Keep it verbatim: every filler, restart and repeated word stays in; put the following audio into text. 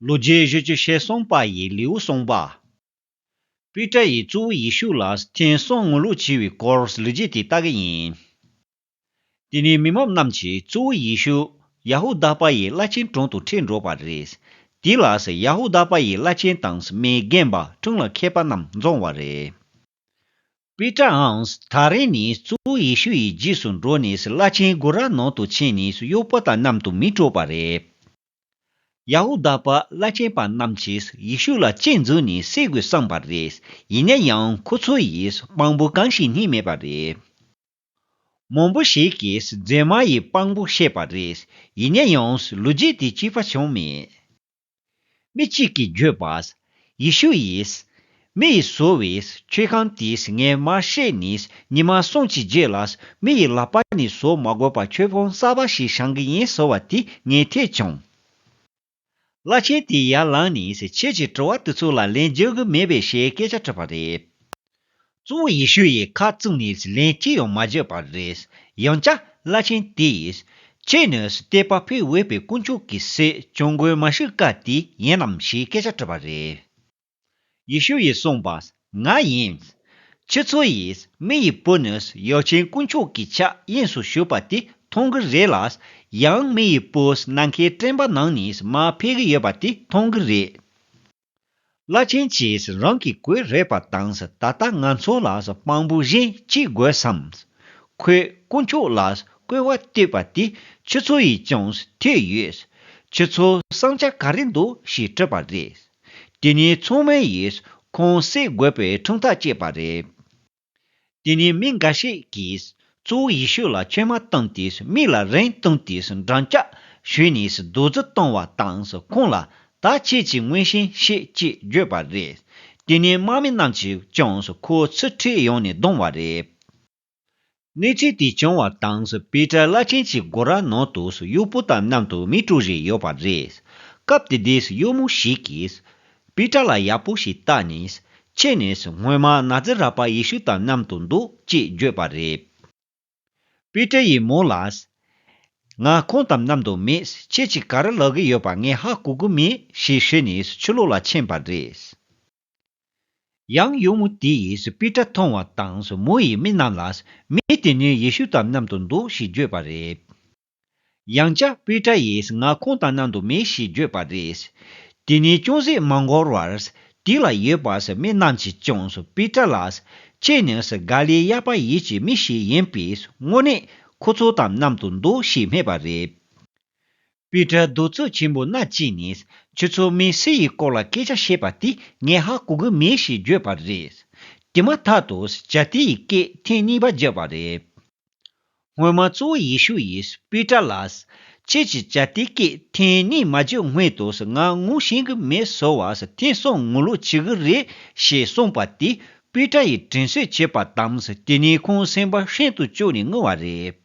ལོ་རྒྱུས་བཞི་བཅུ་ཞེ་གསུམ་པ་ཡི་ལེའུ་གསུམ་པ། པེ་ཏྲ་ཡིས་གཙོ་བོ་ཡེ་ཤུ་ལ་ཐེངས་གསུམ་ངོ་ལོག་བྱས་པའི་སྐོར་ལོ་རྒྱུས་དེ་ལྟ་གི་ཡིན། དེ་ནས་མི་མང་རྣམས་ཀྱིས་གཙོ་བོ་ཡེ་ཤུ་ཡ་ཧུ་དཱ་པ་ཡི་བླ་ཆེན་དྲུང་དུ་ཁྲིད་འགྲོ་བ་རེད། དེ་ལ་ཡ་ཧུ་དཱ་པ་ཡི་བླ་ཆེན་དང་མི་རྒན་པ་ཁྲིམས་ལ་མཁས་པ་རྣམས་འཛོམས་པ་རེད། པེ་ཏྲའང་ཐག་རིང་ནས་གཙོ་བོ་ཡེ་ཤུ་ཡི་རྗེས་སུ་འགྲོ་ནས་བླ་ཆེན་སྒོ་ར་ནང་དུ་ཕྱིན་ནས་གཡོག་པོ་དང་མཉམ་དུ་མི་འཕྲོད་པ་རེད། ཡ་ཧུ་དཱ་པ་བླ་ཆེན་པ་རྣམས་ཀྱིས་ཡེ་ཤུ་ལ་གཅིག་འཛིན་ནས་བསད་དགོས་བསམ་པ་རེད། ཡིན་ན་ཡང་ཁོ་ཚོ་ཡིས་དཔང་པོ་གང་ཞིག་རྙེད་མེད་པ་རེད། མང་པོ་ཞིག་གིས་མཛེས་མ་ཡི་དཔང་པོ་བཤད་པ་རེད། ཡིན་ན་ཡང་ལོ་རྒྱུས་དེ་གཅིག་པ་བྱུང་མེད། མི་གཅིག་གིས་བརྗོད་པ། ཡེ་ཤུ་ཡིས་མི་ཡིས་བཟོ་བའི་མཆོད་ཁང་དེས་ངས་མར་བཤིག་ནས་ཉི་མ་གསུམ་གྱི་རྗེས་ལ་མི་ཡི་ལག་པ་ནས་བཟོ་མ་དགོས་པ་མཆོད་ཁང་གསར་པ་ཞིག་བཞེངས་གི་ཡིན་ཟེར་བ་དེ་ངས་ཐོས་བྱུང་། བླ་ཆེན་དེ་ཡར་ལངས་ནས་ཁྱེད་ཀྱི་དྲི་བ་དེ་ཚོ་ལ་ལན་རྒྱག་གི་མེད་པས་ཞེས་སྐད་ཆ་དྲིས་པ་རེད། གཙོ་བོ་ཡེ་ཤུ་ཡིས་ཁ་བཙུམ་ནས་ལན་ཅི་ཡང་མ་བརྗོད་པ་རེད། ཡང་བསྐྱར་བླ་ཆེན་དེ་ཡིས། ཁྱེད་ནི་གཏད་པ་ཕུལ་འོས་པའི་དཀོན་མཆོག་གི་སྲས་བྱུང་དགོས་མ་ཞུ་བཀའ་དེ་ཡིན་ནམ་ཞེས་སྐད་ཆ་དྲིས་པ་རེད། ཡེ་ཤུ་ཡིས་གསུངས་པ། ང་ཡིན། ཁྱེད་ཚོ་ཡིས་མི་ཡི་བུ་ནི་ཡབ་ཆེན་དཀོན་མཆོག་གི་ཕྱག་གཡས་སུ་བཞུགས་པ་དེ་མཐོང་གི་རེད་ལ། ཡང་མི་ཡི་བུ་ནམ་མཁའི་སྤྲིན་པ་ནང་ནས་མར་འཕུར་གི་ཡོད་པ་དེ་མཐོང་གི་རེད། བླ་ཆེན་གྱིས་རང་གི་གོས་རལ་པ་དང་ད་ལྟ་ང་ཚོ་ལ་དཔང་པོ་གཞན་ཅི་དགོས་སམ། ཁོས་དཀོན་མཆོག་ལ་བསྐུལ་བ་བཏབ་པ་དེ་ཁྱེད་ཚོ་ཡིས་ཀྱང་ཐོས་ཡོད། ཁྱེད་ཚོ་བསམ་འཆར་ག་རེ་འདུག་ཞེས་དྲིས་པ་རེད། དེ་ནས་ཚང་མས་ཡིས་ཁོང་བསད་དགོས་པའི་ཁྲིམས་ཐག་བཅད་པ་རེད། དེ་ནས་མི་འགའ་ཞིག་གིས་གཙོ་བོ་ཡེ་ཤུ་ལ་མཆིལ་མ་བཏང་སྟེ་མིག་ལ་རིན་བཏང་སྟེ་འགྲམ་ལྕག་གཞུས་ནས་རྡོག་རྫིས་བཏང་བ་དང་ཁོང་ལ་ད་ཁྱེད་ཀྱིས་མངོན་ཞེན་བྱེད་ཅེས་བརྗོད་པ་རེད། དེ་ནས་དམག་མི་རྣམས་ཀྱིས་ཀྱང་ཁོ་ཚུར་ཁྲིད་ཡོང་ནས་བརྡུངས་པ་རེད། གནས་ཚུལ་དེ་བྱུང་བ་དང་པེ་ཏྲ་བླ་ཆེན་གྱི་སྒོ་ར་ནང་དུ་གཡོག་པོ་དང་མཉམ་དུ་མི་འགྲོ་བཞིན་ཡོད་པ་རེད། སྐབས་དེ་དུས་གཡོག་མོ་ཞིག་གིས་པེ་ཏྲ་ལ་ཡག་པོ་ཞིག་བལྟས་ནས། ཁྱེད་ནི་སྔོན་མ་ན་ཛི་ར་པ་ཡེ་ཤུ་དང་མཉམ་དུ་འདུག་ཅེས་བརྗོད་པ་རེད། པེ་ཏྲ་ཡིས་མོ་ལ། ང་ཁོང་དང་མཉམ་དུ་མེད། ཁྱེད་ཀྱིས་ག་རེ་ལབ་ཀྱི་ཡོད་པ་ངས་ཧ་གོ་གི་མེད་ཞེས་ཞུས་ནས་ཕྱི་ལོགས་ལ་ཕྱིན་པ་རེད། ཡང་གཡོག་མོ་དེ་ཡིས་པེ་ཏྲ་མཐོང་བ་དང་མོ་ཡིས་མི་རྣམས་ལ། མི་དེ་ནི་ཡེ་ཤུ་དང་མཉམ་དུ་འདུག་ཞེས་བརྗོད་པ་རེད། ཡང་བསྐྱར་པེ་ཏྲ་ཡིས་ང་ཁོང་དང་མཉམ་དུ་མེད་ཞེས་བརྗོད་པ་རེད། དེ་ནས་ཅུང་ཟད་མ་འགོར་བར། དེ་ལ་ཡོད་པ་མི་རྣམས་ཀྱིས་ཀྱང་པེ་ཏྲ་ལ། ཁྱེད་ནི་ག་ལི་ཡ་པ་ཡུལ་གྱི་མི་ཞིག་ཡིན་པས་དངོས་གནས་ཁོ་ཚོ་དང་མཉམ་དུ་འདུག་ཞེས་སྨྲས་པ་རེད། པེ་ཏྲ་རྡོག་རྫིས་ཆེན་པོ་སྣ་གཅིག་ནས་ཁྱེད་ཚོ་མི་སུ་ཡི་སྐོར་ལ་སྐད་ཆ་བཤད་པ་དེ་ངས་ཧ་གོ་གི་མེད་ཞེས་བརྗོད་པ་རེད། དེ་མ་ཐག་ཏུ་བྱ་དེ་ཡི་སྐད་ཐེངས་གཉིས་པ་བརྗོད་པ་རེད། སྔོན་མ་གཙོ་བོ་ཡེ་ཤུ་ཡིས་པེ་ཏྲ་ལ། ཁྱེད་ཀྱིས་བྱ་དེའི་སྐད་ཐེངས་གཉིས་མ་བརྗོད་སྔོན་དུ་ང་ངོ་ཤེས་ཀྱི་མེད་ཟེར་བ་ཐེངས་གསུམ་ངོ་ལོག་བྱེད་ཀྱི་རེད་ཞེས་གསུངས་པ་དེ་པེ་ཏྲ་ཡིས་དྲན་གསོ་བྱས་པ་དང་དེ་ནས་ཁོང་སེམས་པ་ཤིན་ཏུ་སྐྱོ་ནས་ངུ་བ་རེད།